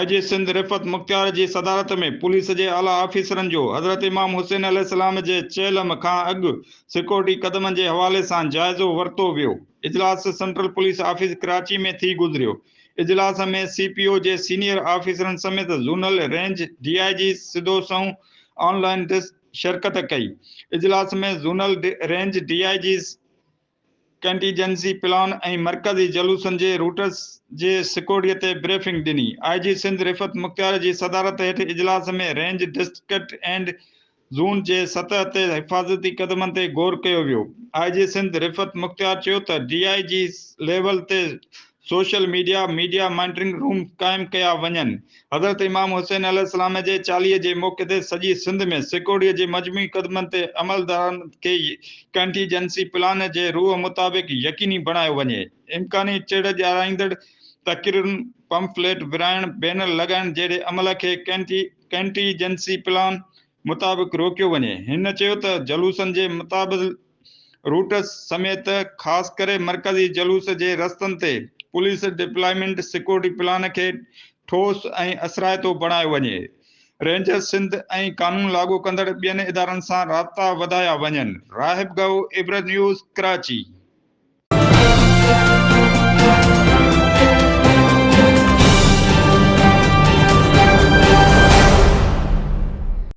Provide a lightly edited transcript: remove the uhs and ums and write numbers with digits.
آء جي سنڌ رفعت مختيار جي صدارت ۾ پوليس جي اعليٰ آفيسرن جو حضرت امام حسين عليه السلام جي چهلم کان اڳ سيڪيورٽي قدمن جي حوالي سان جائزو ورتو ويو. اجلاس سينٽرل پوليس آفيس ڪراچي ۾ ٿي گذريو. اجلاس ۾ سي پي او جي سينيئر آفيسرن سميت zonal, range D I Gs سڌو سنئون آن لائين شرڪت ڪئي. اجلاس ۾ zonal, range D I Gs, contingency plan ۽ مرڪزي جلوسن جي روٽس جي سيڪيورٽي تي بريفنگ ڏني. آء جي سنڌ رفعت مختيار جي صدارت هيٺ اجلاس ۾ رينج، ڊسٽرڪٽ اينڊ زون جي سطح تي حفاظتي قدمن تي غور ڪيو ويو. آء جي سنڌ رفعت مختيار چيو ته ڊي I G level تي social media, media monitoring room قائم ڪيا وڃن. حضرت امام حسين عليه السلام جي چاليهي جي موقعي تي سڄي سنڌ ۾ سيڪيورٽي جي مجموعي قدمن تي عملدرآمد کي ڪنٽيجنسي پلان جي روح مطابق يقيني بڻايو وڃي. امڪاني چڙ ڏيارائيندڙ تقريرن، پمفليٽ ورهائڻ، بينر لڳائڻ جهڙي عمل کي ڪنٽيجنسي پلان مطابق روڪيو وڃي. هن چيو ته جلوسن جي متبادل روٽس سميت خاص ڪري مرڪزي جلوس جي رستن تي پوليس ڊپلائمينٽ سيڪيورٽي پلان کي ٺوس ۽ اثرائتو بڻايو وڃي، رينجرز سنڌ ۽ قانون لاڳو ڪندڙ ٻين ادارن سان رابطا وڌايا وڃن، راهب گئو، عبرت نيوز، ڪراچي.